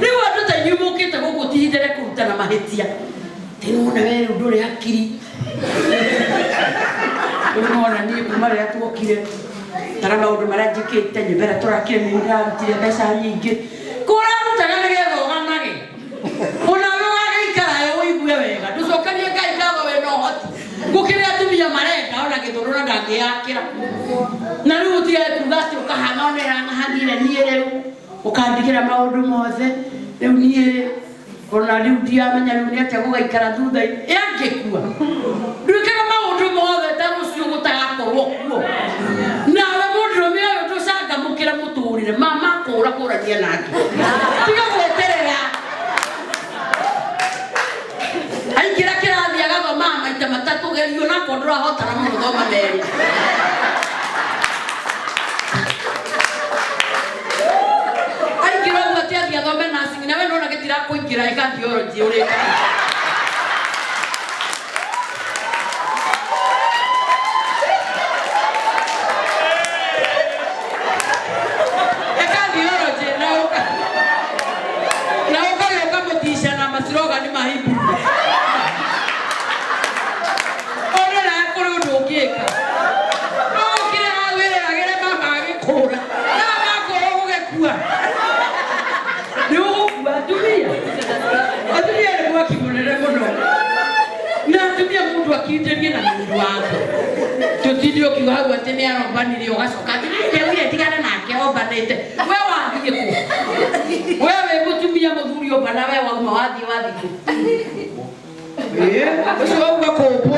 Rĩu andũ ta inyuĩ mũkĩte gũkũ ti ihinda rĩa kũrutana mahĩtia. Atĩ nĩwona we rĩu ndũrĩ hakiri. Rĩu nĩwona niĩ kuma rĩrĩa tuokire tara maũndũ marĩa njĩkĩte, nyũmba ĩrĩa tũrakire nĩ ndĩrarutire mbeca nyingĩ. Kũrarutaga nĩgetha ũganage. Onawe ũgagĩikara ũigue wega. Ndũcokerie Ngai ngatho wĩna ũhoti. Gũkĩrĩ atumia marenda ona gĩthũrũ na ndangĩyakĩra. Na rĩu ũtigage kuga atĩ ũkahana ona ĩrang'ahanire niĩ rĩu. Ũkandigĩra maũndũ mothe. Rĩu niĩ ona rĩu ndiramenya rĩu nĩ atĩa gũgaikara thutha-inĩ. Ĩ angĩkua? Ndwĩkaga maũndũ mothe ta rũciũ gũtagakorwo kuo. Nawe mũndũrũme ũyũ ndũcangamũkĩre mũtũrĩre. Mama kũra kũrania nake. Tiga gweterera. Aingĩra kĩrathi agathomaga maita matatũ gerio onakorwo ndũrahotana mũno thoma merĩ. Aingĩra ũguo atĩ athiĩ athome nursing nawe nĩwona gĩtirakũingĩra ĩka theology ũrĩka. Ĩka theology na ũka na ũkarĩa ũkamũtica na macirogani ma Hebrew. Ona nawe kũrĩ ũndũ ũngĩka. No ũkire haha wĩroragĩre mama agĩkũra. Na makũra ũgũgĩkua. Nĩ ũgũkua atumia. Atumia nĩ mwaki mũnene mũno. Na atumia mũndũ akindĩrie na mũndũ wake. Tũtinde ũkiuga hau atĩ nĩ arombanire ũgacoka atĩ niĩ ndaugire ndigane nake ombanĩte. We wathiĩ kũ? We wĩ mũtumia mũthuri ombana we wauma wathiĩ wathiĩ kũ? Ĩĩ, ũcio wauga kũmbwo.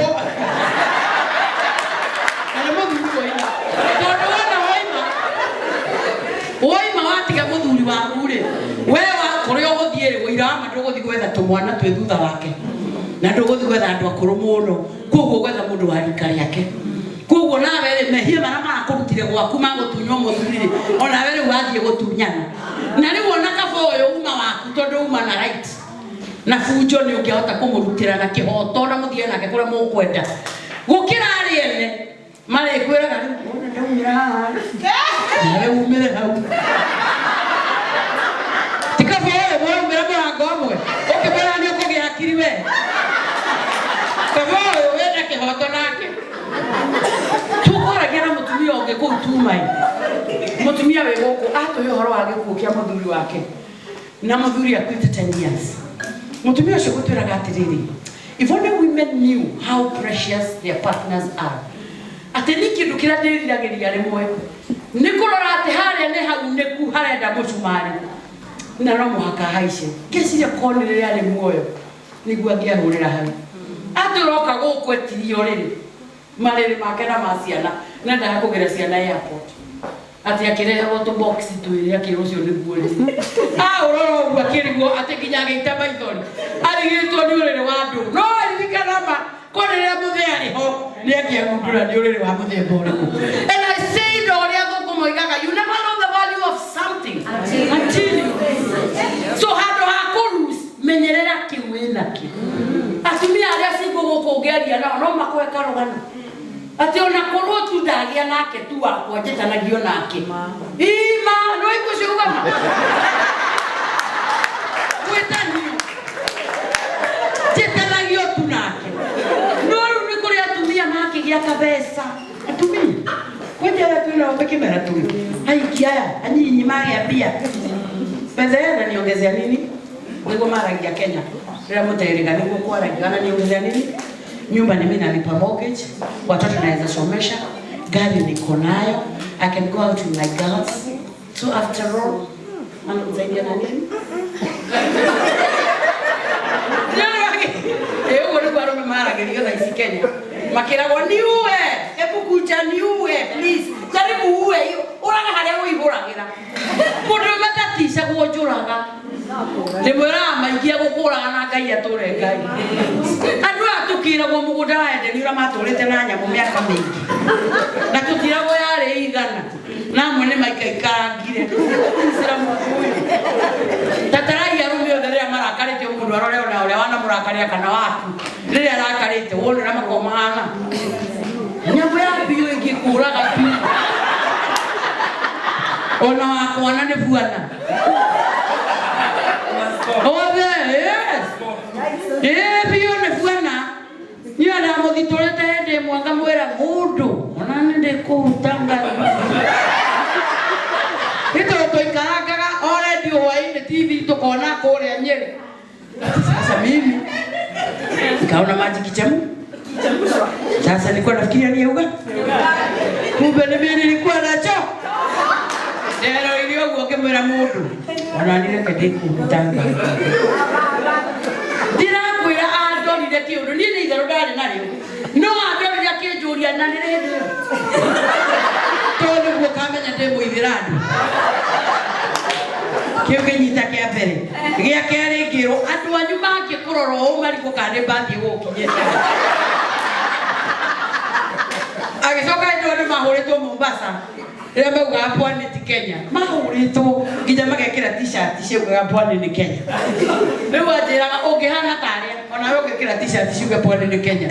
Na nĩ mũthuri woima. Tondũ wona woima, woima watiga mũthuri waku rĩ, we wa kũrĩa ũgũthiĩ rĩ, ũira wa ma ndũgũthiĩ gwetha tũmwana twĩ thutha wake. Na ndũgũthiĩ gwetha andũ akũrũ mũno. Koguo ũgwetha mũndũ wa rika rĩake. Koguo nawe rĩ, mehia marĩa marakũrutire gwaku ma gũtunywo mũthuri rĩ, onawe rĩu wathiĩ gũtunyana. Na rĩu ona kaba ũyũ uma waku tondũ uma na right. Na bunjo nĩ ũngĩahota kũmũrutĩra na kĩhoto na mũthiĩ nake kũrĩa mũkwenda. Gũkĩra arĩa ene marĩkwĩraga rĩu wona ndaumĩra haha rĩ, nawe umĩre hau. Ti kaba ũyũ mwaumĩra mũrango ũmwe ũkĩmwĩra nĩ ũkũgĩa hakiri we. Kaba ũyũ wĩna kĩhoto nake. Tũkwaragia na mũtumia ũngĩ kũu Tumai. Mũtumia wĩ gũkũ atũhe ũhoro wa gĩkuũ kĩa mũthuri wake. Na mũthuri akuĩte 10 years. Mũtumia ũcio gũtwĩraga atĩrĩrĩ, if only women knew how precious their partners are. Atĩ niĩ kĩndũ kĩrĩa ndĩriragĩria rĩmwe nĩ kũrora atĩ harĩa nĩ hau nĩku harenda mũcumarĩ na no mũhaka haice. Ngeciria korwo nĩ rĩrĩa arĩ muoyo nĩguo angĩahũrĩra hau. Atũroka gũkũ etirie ũrĩrĩ marĩrĩ make na ma ciana nendaga kũgĩra ciana airport. Atĩ akĩreherwo tũ box twĩrĩ akĩrwo ũcio nĩguo ũrĩrĩ. Aũrora ũguo akĩrigwo atĩ nginya agĩita maithori. Arigĩtwo nĩ ũrĩrĩ wa ndũ. No aririkana ma ko rĩrĩa mũthee arĩ ho nĩ angĩagundũra nĩ ũrĩrĩ wa mũthemba ũrĩkũ. And I said o ũrĩa athũngũ moigaga you never know the value of something until you lose. So handũ ha kũ lose menyerera kĩu wĩnakĩo. Atumia arĩa single gũkũ ũngĩaria nao no makũhe karũgano. Atĩ ona korwo tu ndagĩa nake tu wakwa njĩtanagio nake. Ima, nĩ waigua ũcio uga ma? Gwĩtanio. Njĩtanagio tu nake. No rĩu nĩ kũrĩ atumia makĩgĩa kabeca. Atumia. Kwanja arĩa twĩ nao kĩmera tũrĩ. Aiki aya, anyinyi magĩa mbia. Betha ĩyo ananiongezea nini? Nĩguo maragia Kenya. Rĩrĩa mũterĩga nĩguo kwaragio ananiongezea nini? Nyumba ni mimi nalipa mortgage, watoto naweza somesha, gari niko nayo, I can go out with my girls. So after all, anakusaidia na nini? Ĩ ũguo nĩguo arũme maragĩrio thaa ici Kenya. Makĩragwo niue, hebu kuja niue please. Jaribu uue, ũraga harĩa ũihũragĩra. Mũndũrũme ndaticagwo njũraga. Ndĩmwĩraga maingĩ egũkũraga na Ngai atũre Ngai. Andũ aya tũkĩragwo mũgũnda wa Edeni ũrĩa matũrĩte na nyamũ mĩaka mĩingĩ. Na tũtiragwo yarĩ igana. Na amwe nĩ maikaikarangire. Ũgucĩra mũndũ ũyũ. Ta tarai arũme othe rĩrĩa marakarĩte mũndũ arore ona ũrĩa wanamũrakaria kana waku. Rĩrĩa arakarĩte wone ũrĩa makoragwo mahana. Nyamũ ya biũ ĩngĩkũraga biũ. Ona wakwa na nĩ buana. Ĩĩ biũ nĩ buana. Niĩ ndamũthitũrĩte hĩndĩ ĩmwe ngamwĩra mũndũ ona nĩ ndĩkũruta ngai. Nĩ tondũ twaikarangaga o redio hwainĩ TV tũkona kũrĩa Nyĩrĩ. Sasa mimi nikaona maji kichemu. Sasa nilikuwa nafikiria ni uga. Kumbe ni mimi nilikuwa nacho. Nderoire ũguo ngĩmwĩra mũndũ ona niĩ reke ndĩkũruta ngai. Ndĩrakwĩra andorire kĩũndũ niĩ nĩ itherũ ndarĩ narĩo no andorire akĩnjũria na nĩ rĩndĩ ĩyo tondũ nĩguo kamenya ndĩ mũithĩramu. Kĩu kĩnyita kĩa mbere. Gĩa kerĩ ngĩrwo andũ anyu mangĩkũrora ũũ marigwo kana nĩ mbathi ĩgũkinyĩte. Agĩcoka hĩndĩ ĩyo nĩ mahũrĩtwo Mombasa rĩrĩa maugaga pwani ti Kenya. Mahũrĩtwo nginya magekĩra t-shirt ciaugaga pwani nĩ Kenya. Rĩu anjĩraga ũngĩhana ta arĩa onawe ũngĩkĩra t-shirt ciuge pwani nĩ Kenya.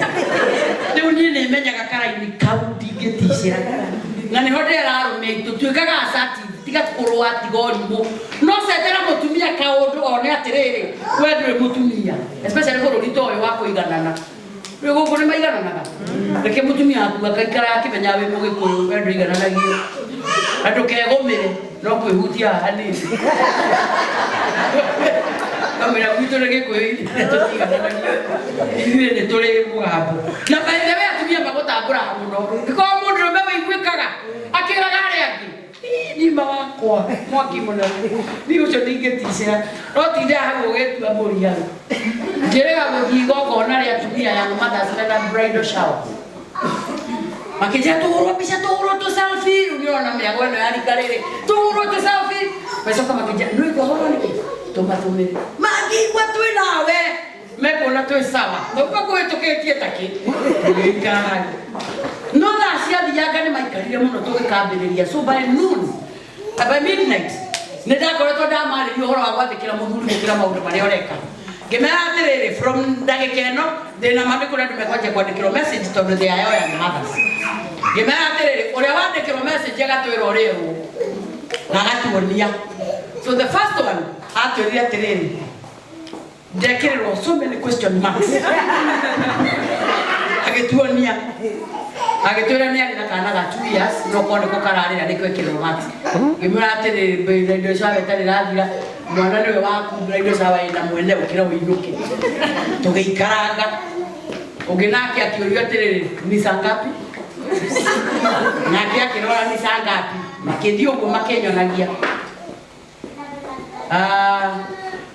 Rĩu niĩ nĩ menyaga karaini kau ndingĩticĩra. Na nĩho ndĩra arũme aitũ tuĩkaga assertive tiga kũrũa tiga ũrimũ. No cetera mũtumia kaũndũ one atĩrĩrĩ we ndũrĩ mũtumia especially bũrũri ta ũyũ wa kũiganana. Rĩu gũkũ nĩ maigananaga. Reke mũtumia waku akaikara akĩmenya wĩ mũgĩkũyũ we ndũigananagio. Na ndũkegũmĩre no kwĩhutia haha hanini. Kamwĩra gwitũ nĩ gĩkũyũ-inĩ tũtiigananagio. Ithuĩ nĩ tũrĩ mũgambo. Na by the way atumia magũtambũraga mũno. Gĩkorwo mũndũrũme wĩiguĩkaga akĩraga arĩa angĩ. Nima wakwa mwaki mũnene. Niĩ ũcio ndingĩticĩra. No tindaga hau ũgĩtua mbũri hau. Njĩrĩga gũthiĩ igongona rĩa atumia ya mothers mena bridal shower. Makĩnjĩra tũhũrwo mbica tũhũrwo tũ selfie. Rĩu nĩ ũrona mĩago ĩno ya rika rĩrĩ. Tũhũrwo tũ selfie. Magĩcoka makĩnjĩra nĩ ũhoro nĩkĩ? Tũmatũmĩre. Mangĩigua twĩ nawe mekuona twĩ sawa. Tũkwa kũhĩtũkĩtie takĩ. Tũgĩikara hau. No thaa ciathianga nĩ maikarire mũno tũgĩkambĩrĩria. So by noon, by midnight, nĩ ndakoretwo ndamarĩria ũhoro wa gwathĩkĩra mũthuri gũkĩra maũndũ marĩa ũreka. Ngĩmera atĩrĩrĩ, from ndagĩka ĩno ndĩna ma nĩ kũrĩ andũ mekwanjia kwandĩkĩrwo message tondũ they are young mothers. Ngĩmera atĩrĩrĩ, ũrĩa wandĩkĩrwo message agatwĩra ũrĩa erwo na agatuonia. So the first one atwĩrire atĩrĩrĩ, ndekĩrĩrwo so many question marks. Agĩtuonia agĩtwĩra nĩ arĩ na kana ga 2 years no korwo nĩko kararĩra nĩkĩo ekĩrĩrwo marks. Ngĩmwĩra atĩrĩrĩ, bridal shower ĩtarĩ ĩrathira mwana nĩwe waku bridal shower ĩna mwene ũkĩra ũinũke. Tũgĩikaranga. Ũngĩ nake akĩũrio atĩrĩrĩ, ni saa ngapi? Nake akĩrora ni saa ngapi? Makĩthiĩ ũguo makĩnyonagia.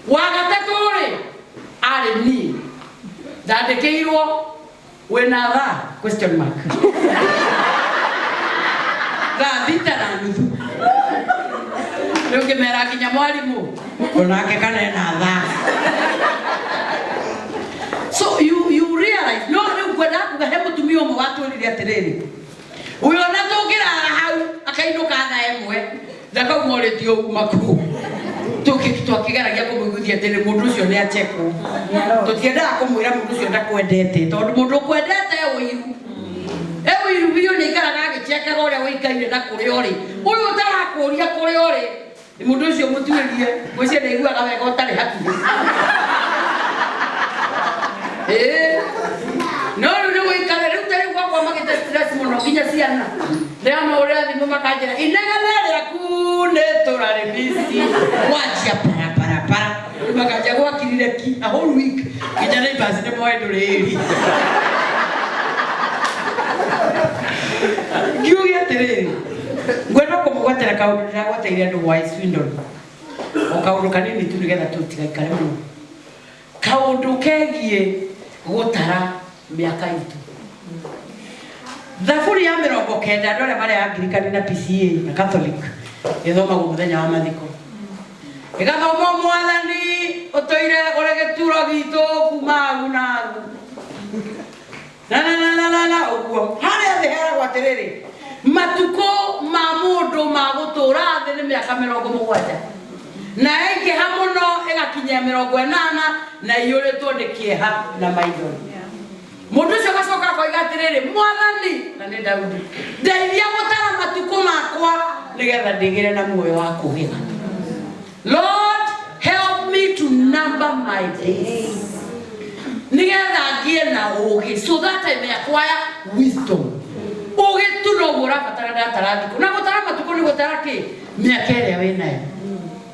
Wa gatatũ rĩ, arĩ niĩ. Ndandĩkĩirwo wĩna thaa question mark. Thaa 6:30. Rĩu ngĩmera nginya mwarimũ onake kana ena thaa. So you realize no rĩu ngwendaga kuga he mũtumia ũmwe watwĩrire atĩrĩrĩ ũyũ ona tũngĩrara hau akainũka thaa ĩmwe ndakauma ũrĩtio uma kũu. Twakĩgeragia kũmũiguithia atĩrĩ mũndũ ũcio nĩ achekwo. Tũtiendaga kũmwĩra mũndũ ũcio ndakwendete tondũ mũndũ ũkwendete e ũiru. E ũiru biũ nĩ aikaraga agĩchekaga ũrĩa ũikaire na kũrĩa ũrĩ. Ũyũ ũtarakũria kũrĩa ũrĩ mũndũ ũcio mũtuĩrie ngwĩciria ndaiguaga wega ũtarĩ hakuhĩ. Ĩĩ. No rĩu nĩ gũikara rĩu ta rĩu gwakwa magĩte stress mũno nginya ciana. Ndĩramahũrĩra thimũ makanjĩra inegene rĩaku nĩ tũrarĩmisi wanjia barabara. Rĩu makanjia gwakirire ki a whole week nginya neighbors nĩ moĩ ndũrĩ ĩri. Ngiuge atĩrĩrĩ, ngwenda kũmũgwetera kaũndũ ndĩragweteire andũ wa Swindon. O kaũndũ kanini tu nĩgetha tũtigaikare mũno. Kaũndũ kegiĩ gũtara mĩaka itũ. Thaburi ya 90 andũ arĩa marĩ Anglican na PCA na Catholic ĩthomagwo mũthenya wa mathiko. Ĩgathomwo mwathani ũtũire ũrĩ gĩturo gitũ kuma agu na agu. Na na na na na na ũguo. Harĩa thĩ heragwo atĩrĩrĩ, matukũ ma mũndũ ma gũtũũra thĩ nĩ mĩaka 70. Na yaingĩha mũno ĩgakinyia 80 na iyũrĩtwo nĩ kĩeha na maithori. Mũndũ ũcio agacoka akoiga atĩrĩrĩ, mwathani, na nĩ Daudi, ndeithia gũtara matukũ makwa nĩgetha ndĩgĩre na muoyo wa kũgĩra. Lord, help me to number my days. Nĩgetha ngĩe na ũgĩ, so that I may acquire wisdom. Ũgĩ tu noguo ũrabatara ndatara thikũ. Na gũtara matukũ nĩ gũtara kĩ? Mĩaka ĩrĩa wĩnayo.